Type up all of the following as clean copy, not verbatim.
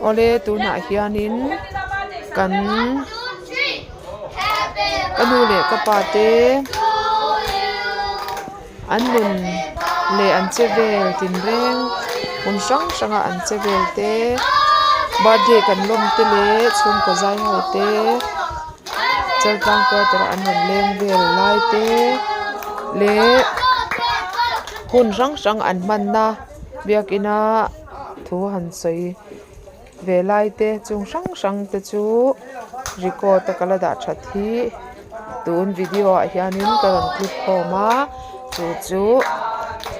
Awle tunah hianin kan ka nu leh ka pa te an nun leh an che vel tinreng hmun hrang hranga an che vel te birthday kan lawm te leh chhungkaw zai ho te chaltlang quarter ah an rawn leng vel lai te leh hun hrang hrang an hmanna biakina thu han sawi ve lai te chung hrang hrang te chu record a ka la dah that hi tun video ah hianin ka rawn clip khawm a chu chu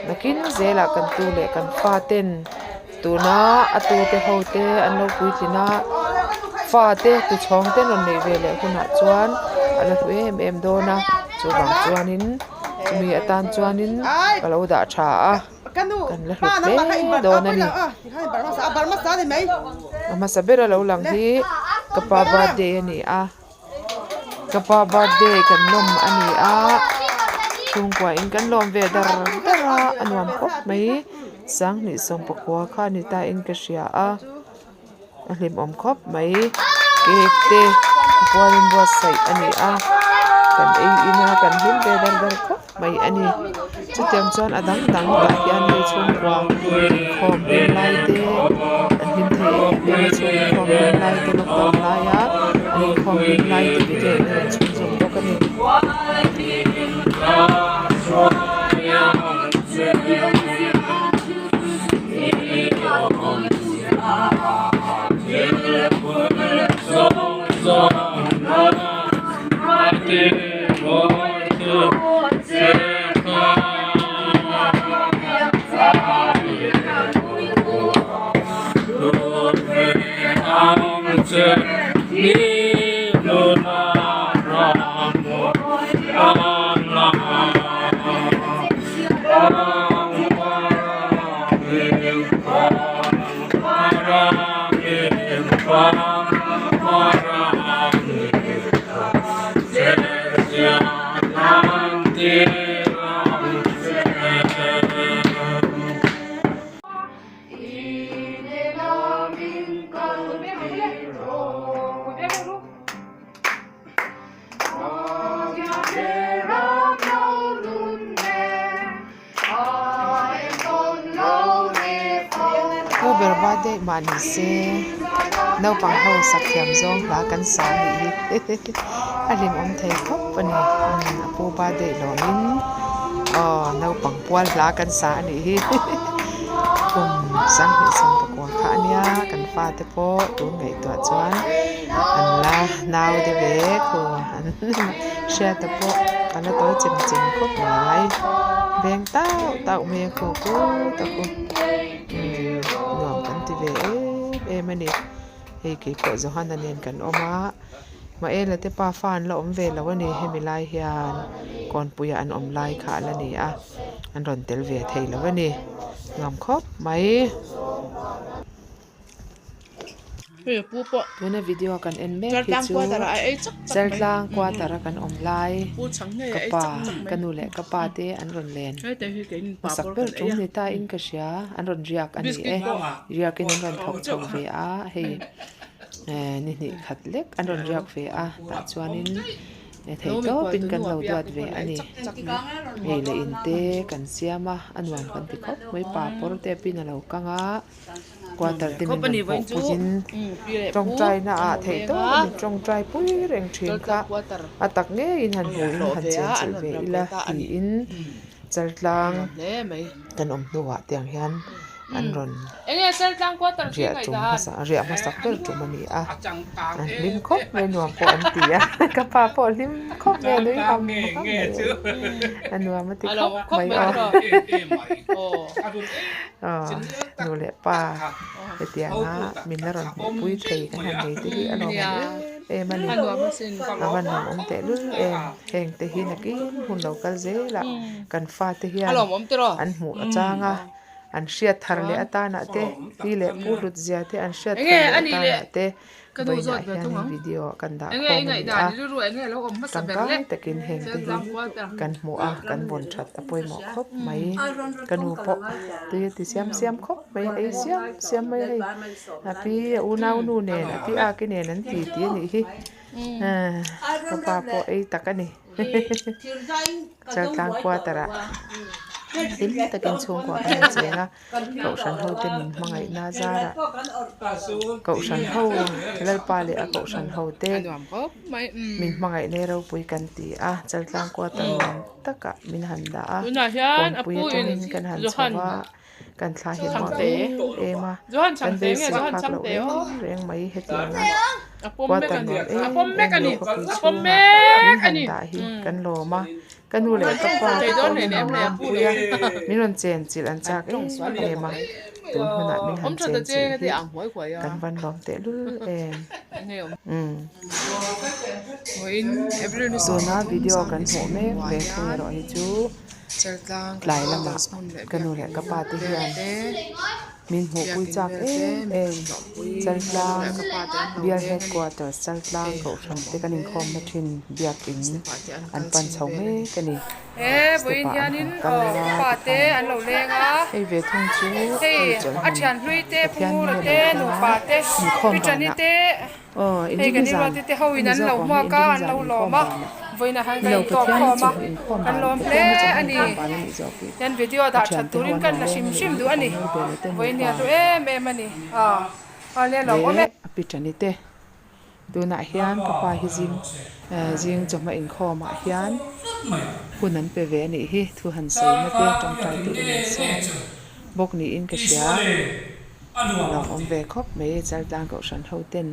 nakin zelah kan tu leh kan fa ten tuna a tu te ho te an lo puitlin a fa te tuchhawng te an rawn neih ve leh hunah chuan a la hlu em em dawn a chuvang chuanin chumi atan chuanin ka lo dah tha a. Kan la hlut hle dawn a ni. A hmasa ber a lo lang hi ka pa birthday a ni a ka pa birthday kan lawm a ni a chhungkua in kan lawm ve dar dar a a nuam khawp mai sanghnih sawmpakua kha a ni ta in ka hria a. A hlimawm khawp mai cake te a pualin buatsaih a ni a kan ei in a kan hlim ve dar dar khawp mai a ni chutiang chuan a dang dang tah hian hei chhungkua inkhawm hlim lai te an hlim thei em em a chhungkhawm hlim lai te lockdown laia an inkhawm hlim lai te video in a rawn chhunzawm bawk a ni. Pu ber birthday mah ni se naupang ho sak thiam zawng hla kan sa a nih hi a hlimawm thei khawp a ni a pu birthday lawmin aw naupang pual hla kan sa a nih hi kum 2019 kha a nia kan fate pawh tun ngaihtuah chuan an la nau deuh ve khu an hriata pawh a la tawi chem chem khawp mai veng tauh tauh mai a khu ku tak u umm nuam kan ti ve em em a ni hei keipawh Johana nen kan awm a Maela te pa fa an la awm ve lo a ni hemi lai hian kawnpuia an awm lai kha a la ni a an rawn tel ve thei lo a ni nuam khawp mai. Tuna video kan en mek hi chu Chaltlang quarter a kan awm lai ka pa ka nu leh ka pa te an rawn len hmasak ber tum ni ta in ka hria an rawn riak a ni e riak in an rawn thawk chho ve a hei eh ni hnih khat lek an rawn riak ve a tah chuanin thei tawpin kan lo duat ve a ni hei leh in te kan siam a a nuam kan ti khawp mai pa pawr te pin a lo kang a. Quarter te min rawn hmuh puiin tawngtai na ah theih tawp a ni tawngtai pui reng thin kha a tak ngeiin han hmuhin han chenchilh ve ila tiin chaltlang kan awm hnuah tiang hian an rawn riah tum hmasa riah hmasak ber tum a ni a an hlim khawp mai nuam pawh an ti a ka pa pawh a hlim khawp mai a nui ham ham mai a nuam a ti khawp mai a. Aw nu leh pa hetianga min la rawn hmuh pui thei kan han nei te hi a lawm em em a ni a van nuam awm teh lul em heng te hi nakin hun lo kal zel ah kan fate hian an hmuh a chang a. An hriat thar leh atanah te pi leh pu hlut zia te an hriat thar leh atanah te vawiinah hianin video kan dah khawm a ni a, tangkai takin heng te hi kan hmuh a kan vawn that a pawimawh khawp mai. Ka nu pawh tui a ti siam siam khawp mai ei siam siam mai a hei a pi a unau nu nen a pi aki nen an ti ti a nih hi ka pa pawh ei tak a ni. Chaltlang quarter ah hlim takin chhungkua kan han cheng a kohhran ho te min hmangaihna zarah kohhran ho Lalpa leh a kohhran ho te min hmangaihna ropui kan ti a Chaltlang quarter nuam takah min han dah a kawnpui atangin kan han chho va kan thla hi nuam em em a kan beisei phak loh reng reng mai hetiang a quarter nuam em em leh khawpui chhunga min han dah hi kan lawm a ka nu leh ka pa te pawh min rawn lawmpui a min rawn chen chilh an chak em em a tun hunah min han chen chilh hi kan van lawm tehlul em umm tuna video kan hmuh mek ve thung erawh hi chu. Tlai lamah ka nu leh ka pa te hian min hmuhpui chak em em. Chaltlang Bial Headquarters Chaltlang Kohhran te kan inkhawmna thin biakin an pan chho mek a ni. Step ah an han kal a tikhan hei ve thung chu hei chawlhmun Pathian nge lo thleng a inkhawm banah Aw, inrinni zan a ni zawk awm hi, inrinni zan inkhawm banah ni lo Pathian hi chawhnu inkhawm ban, Pathian hi chawhnu inkhawm ban a nih zawk hi. A thiante ho an lo leng a nih hi, a pangmur bel te nupa leh a pi tani te. Tunah hian ka pa hi zing zing chawhma inkhawm ah hian hun an pe ve a nih hi, thu han sawina te tawngtai turin an sawm bawk niin ka hria. A lawmawm ve khawp mai Chaltlang Kohhran ho ten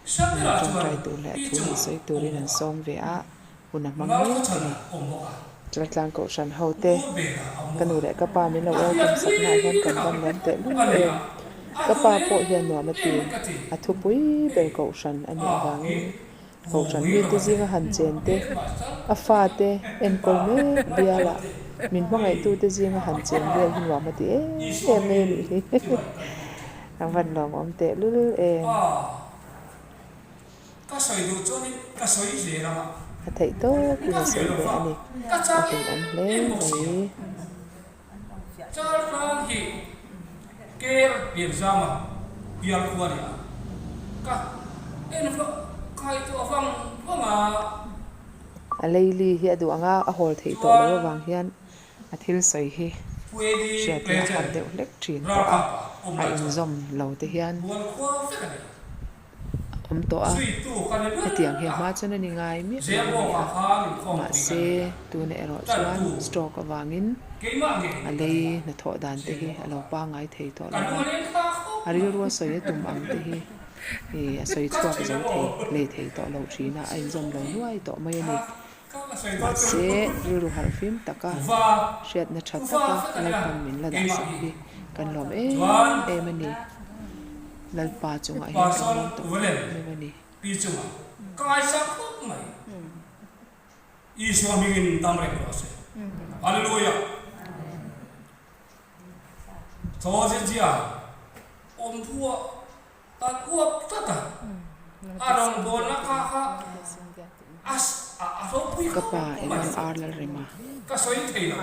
tawngtai tur leh thu han sawi turin an sawm ve a, hun a hmang mek a ni. Chaltlang Kohhran ho te ka nu leh ka pa min lo welcome saknaah hian kan van lawm teh lul em. Ka pa pawh hian nuam a ti, a thupui ber Kohhran a nih avangin Kohhran mite zinga han chen te, a fate enkawl mek biala min hmangaihtute zinga han chen vel hi nuam a ti em em mai a nih hi. A van lawmawm tehlul em. A theih tawkin a sawi ve a ni. A hlimawm hle mai. Chaltlang hi Ker Lianzama bial khua a ni a, ka en vak kai tawh vang vang a. A leili hi a duh ang a, a hawl theih tawh loh avang hian a thil sawi hi hriat hi a har deuh hlek thin tawh a, a inzawm lo te hian. A awm tawh a, hetiang hi a hma chuan a ni ngai miah lo a ni a, mahse tuna erawh chuan stroke avangin a lei hnathawh dan te hi a lo pangngai thei tawh lo va, a rilrua sawi a tum ang te hi ih a sawi chhuak zo thei lei thei tawh lo thin a, a inzawm lo nuai tawh mai a ni. Mahse rilru harh fim taka hriatna tha taka Lalpan min la dahsak hi kan lawm em em a ni. Lalpa chungah hian kan lawm tawh em em a ni. Pi chungah ka ngaisang khawp mai. Isua hmingin dam reng rawh se. Hallelujah. Thaw zia awm thuah Kan uap tlat a, a rawngbawlna kha kha a a ropui Ka pa khawp mai. Evan R. Lalrema. Ka sawi thei lo.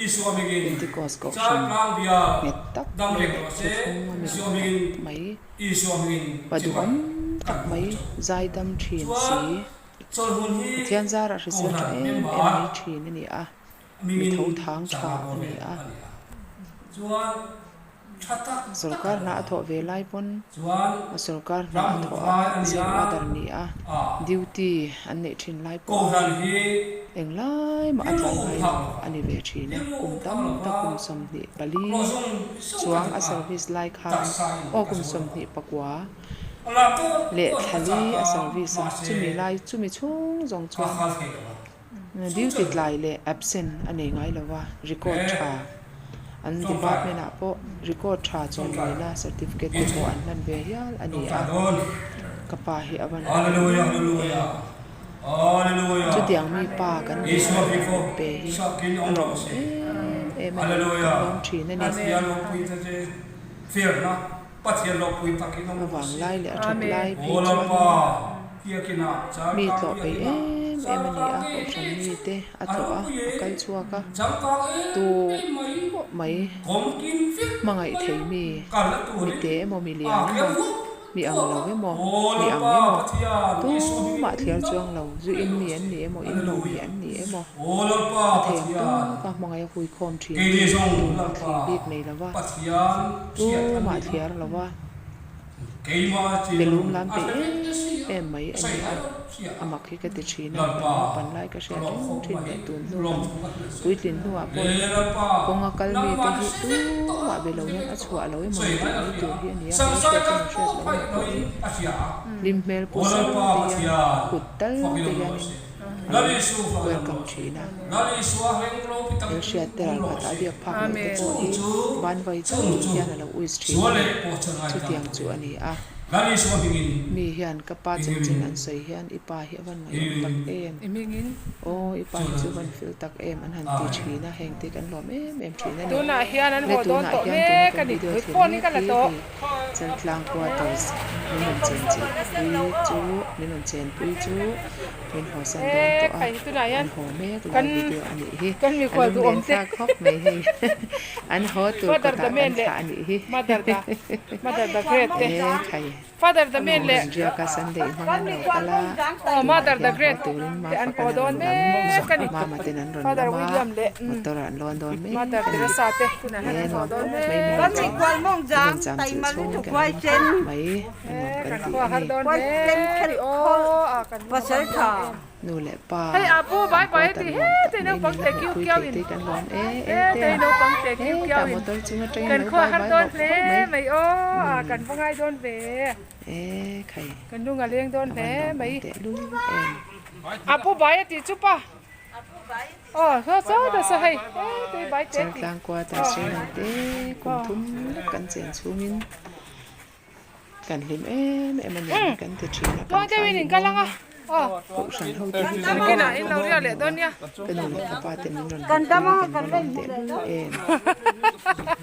Isua hmingin Pentecost kohhran Chaltlang bial nghet tak dam mai reng leh rawh se, thuthlung a mi Isua rawh hmingin tak mai, Isua hmingin pa chibai duhawm kan tak buk mai, a chaw. zaidam thin Chuan si. chawlhmun hi Pathian zarah hrisel tha Kohhran em em member mai thin a ni a, mi hmingin tho thang tha sangha a bawr ni vel a. a ni a. Chuan Sorkar hna a thawh ve lai pawn a sorkar hna a thawh a zir order ni a duty an neih thin lai pawh a englai mah a tlai ngai lo a ni ve thin a, kum tam tak kum 24 chuang a service lai khan aw kum 21 leh thlali a service a chumi lai chumi chhung zawng chuan Duty tlai leh absent a nei ngai lo a, record tha an department ah pawh record tha chawimawina certificate te pawh an hlan ve hial a ni a, ka pa hi a van hmu em. Chutiang mi pa kan nei a min pe hi a lawmawm em em a ni, kan lawm thin a ni. A vanglai leh a that lai phei chuan mi tlawh peih em em a ni a, kohhran mite a tlawh a, a kal chhuak a, tu pawh mai hmangaih thei mi, mi te emaw mi lian emaw, mi ang lo emaw, mi ang emaw, tumah thliar chuang lo, zu in mi an ni emaw, in lo mi an ni emaw, a thei ang tawka hmangaih a huikhawm thin chu tumah thlir bik nei lo va, tumah thliar lo va. Belum lam peih em em mai a ni a, a mak hi ka ti thin a, kan naupan lai ka hriat reng thin leh tun hnu kan puitlin hnuah pawh kawnga kal mite hi tumah be lo hian a chhuah lo emaw ni tih mai tur hi a ni a, kan hriat emaw hriat loh emaw pawh hi hlim hmel pu sar te hian kut tal te hianin a lo welcome thin a. Hmelhriat te ral khatah a biak phak loh te pawh hi banvai chauh hian a lo uis thin a ni. Chutiang chu a ni a. Mi hian ka pa chanchin an sawi hian i pa hi a van ngaihawm tak em? Aw i pa hi chu van fel tak em? An han ti thin a, heng te kan lawm em em thin a ni. Le tunah hian tuna kan video thlir mek hi hei Chaltlang quarters min rawn chenchilh pui chu min rawn chenpui chu Min hawsan dawn tawh a, an haw mek lai video a nih hi. A lunglen thlak khawp mai hei. An haw tur kawtah kan thlah a nih hi. E khai, rawn riak a Sunday hmang an lo kal a, tunah hian haw turin Mafak an rawn lam, Mama ten an rawn lam a, motor ah an lawn dawn mek a ni. E nuam khawp mai min rawn cham, min rawn cham chilh chhung kan lawm khawp mai, a nuam kan tih a ni. Nu leh pa an kawt an nuam tak mai ni lo hmuhpui theih te kan lawm e e te hetah motor chung atangin lo bai bai bawk khawp mai e khai a van lawmawm tehlul em. Chaltlang quarters reng te kum thum lek kan chen chhungin. Kan hlim em em a ni kan ti thin a, kan thla hi muang a, kohhran ho te hi kan rawn awm a, ka nu leh ka pa ten min rawn hmuh pui in kan va lawm teh lul em.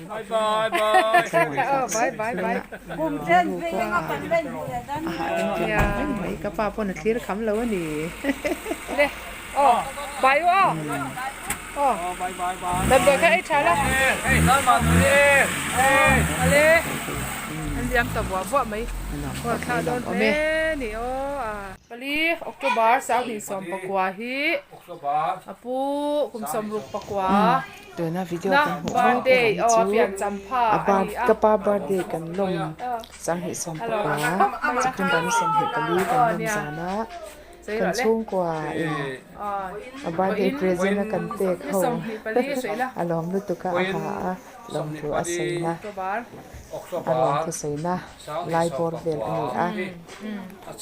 Ka thlamuan thlak sek mai a, rilru pawh a a hahdam tel vang reng mai, ka pa pawn a thlir kham lo a ni. Tuna video kan hmuh mek erawh hi chu a birth ka pa birthday kan lawm 2019 September ni 24 kan lawm zan a. Kan chhungkua in a birthday present a kan pek ho a lawm lutuk a a ha a lawmthu a sawina a lawmthu sawina lai bawr vel a ni a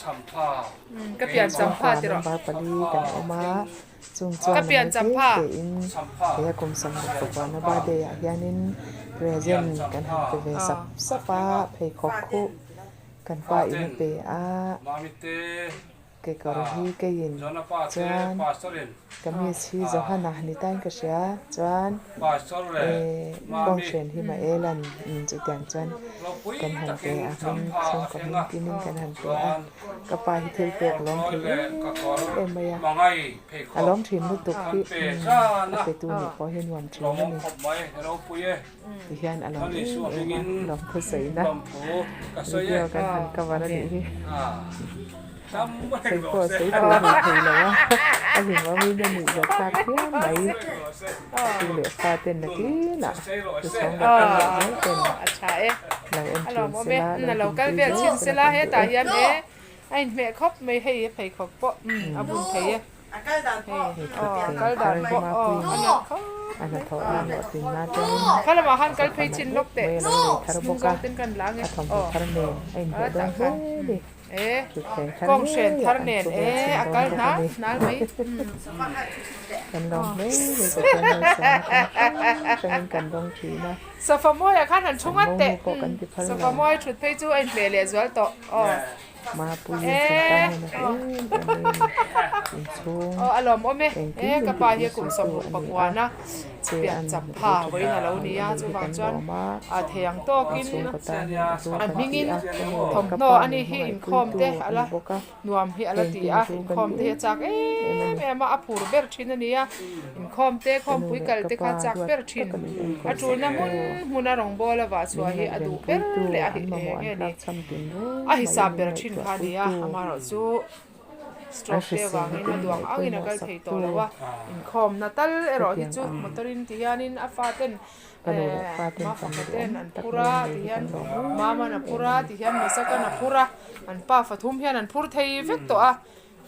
kan chhungkua member pali kan awm a chung chuan a mal te te in he a kum 35 na birthday ah hianin present kan han pe ve sap sap a pheikhawk khuh Kan pa in a pe a, kekawr hi keiin chuan kamis hi Johana ni tain ka hria chuan eh kawnghren hi Maelan chutiang chuan kan han pe a hming chhungkaw hming kimin kan han pe a, ka pa hi thil pek lawm thei em em mai a, a lawm thin lutuk hi a petu nih pawh hi nuam thin a ni. Ti hian a lawm em em a, lawmthu sawiina video kan han cover a nih hi. Sawi pawh sawi thei hmel thei lo a, a hlim awmin a nuih zawt thlak phian mai. Tu leh fa ten nakinah tu chhawng lo kal leh zel ten lo en thin sela, lo hlimpui zel sela kan duh e. Hei thutthleng thar hi Mapuiin a hnathawh nan leh tinna atangin sofa nalh vek mai a lo lei thar bawk a, a thawmhnaw thar nen a inhmeh dawn hle a ni. Thutthleng thar ngeiah an thu vel chhin dawn bawk a ni. Kan lawm hle mai Pathian malsawmna kawng hrang hrangin kan dawng thin a, kan momo pawh kan ti phal lo. Mapuiin kan tan hian a hlu em em mai a ni. Inchhung engkim min tih hmusuitu a ni a, che an hlu tha tak mai a ni hi kan lawm a, inchhungkaw tan hian a hlu kan ti a, ka nu leh ka pa min hmangaihpuitu a ni bawk a. Nuam hi a la ti a, inkhawm te hi a chak em em a, a phur ber thin a ni a, inkhawm te, khawmpui kal te kha a chak ber thin, a tulna hmun hmuna rawngbâwl a vah chhuah hi a duh ber leh a eng nge ni, a hisap ber thin kha a ni a, amaherawhchu stroke te avangin a duang angin a kal thei tawh lo a, inkhawmna tal erawh hi chu motor in ti hianin a faten Ka nu leh pa ten fanu Mafaka ten duhawm an tak phur mai a an nei ti hi hian kan lawm em Maman a em phur a a ni. ti hian Mesakan a phur a, an pa fathum hian an phur thei vek tawh a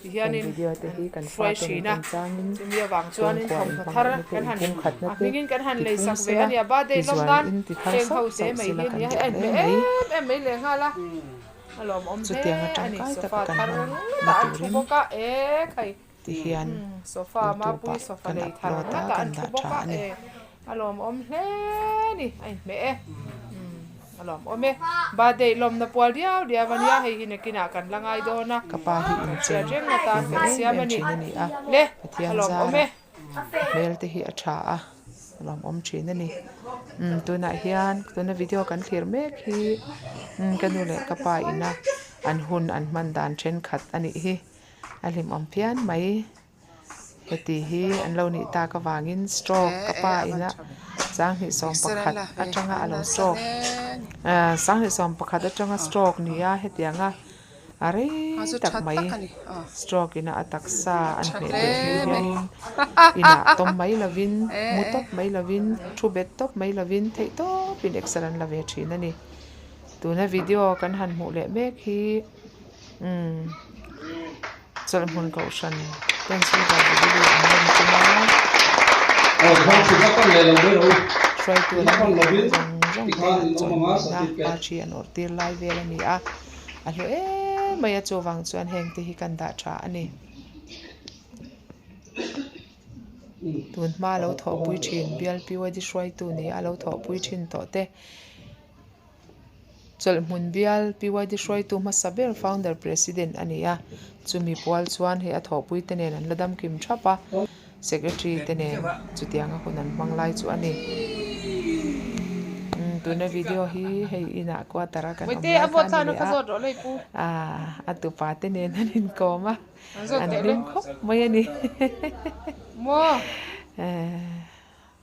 ti Heng hianin video te an hi kan hruai fate thin min a, en changin chumi avang chuanin chhungkua thawmhnaw thar inhmangaihna te kan han inpumkhatna a te hmingin kan han ti lei phung sak ve sela a nia birthday lawm tizual nan in ti thar heng sauh ho te sauh mai sela hi kan nia duh a hle inhmeh mai. em em mai lehnghal a, a lawmawm hle Chutiang a ni atangkai sofa taka kan thar hman ngawt na ah an thu turin bawk a e khai. Ti hian Sofa YouTube mapui ah sofa kan lei thar upload a ngawt ah kan an thu dah bawk tha a a ni. e a lawmawm hle ni a inhmeh e a lawmawm e birthday lawmna pual diau diau a nia hei hi nakinah kan la ngai dawn a Ka pa hi kan inchen hriat reng atan in kan em siam em a ni thin a ni a, le a Pathian lawmawm e. zarah hmel te hi a tha a, a lawmawm thin a ni. Umm tunah hian tuna video kan thlir mek hi umm ka nu leh ka pa ina an hun an hman dan thenkhat a nih hi. A hlimawm phian mai. Heti hi an lo nih tak avangin stroke ka pa ina 2011 atanga a lo stroke 2011 atanga stroke nia hetianga a rei tak mai stroke ina a taksa an hmeh beh hnu hianin inah tawm mai lovin mu tawp mai lovin thu bet tawp mai lovin theih tawpin exer an la ve thin a ni. Tuna video kan han hmuh leh mek hi. Umm chawlhhmun kohhran ten silver jubilee an lawm tum a hruaitu an nih zawng zawng te an chawlhhmunna party an awrh tir lai vel a ni a a hlu em mai a chuvang chuan heng te hi kan dah tha a ni. Tun hma lo thawhpui thin bial PYD hruaitu ni a lo thawhpui thin tawh te. Chawlhhmun bial PYD hruaitu hmasa ber founder president a ni a, chumi pual chuan hei a thawhpui te nen an la dam kim thap a, secretary te nen chutianga hun an hmang lai chu a ni. Umm tuna video hi hei inah quarter a kan awm lai kha a ni leh a, aah a tupa te nen an inkawm a, an hlim khawp mai a ni.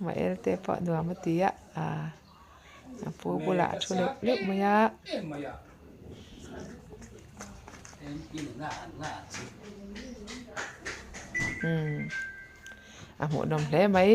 Mael te pawh nuam a ti a, aah. A pu bulah a thu leuh leuh mai a. Umm a hmuhnawm hle mai.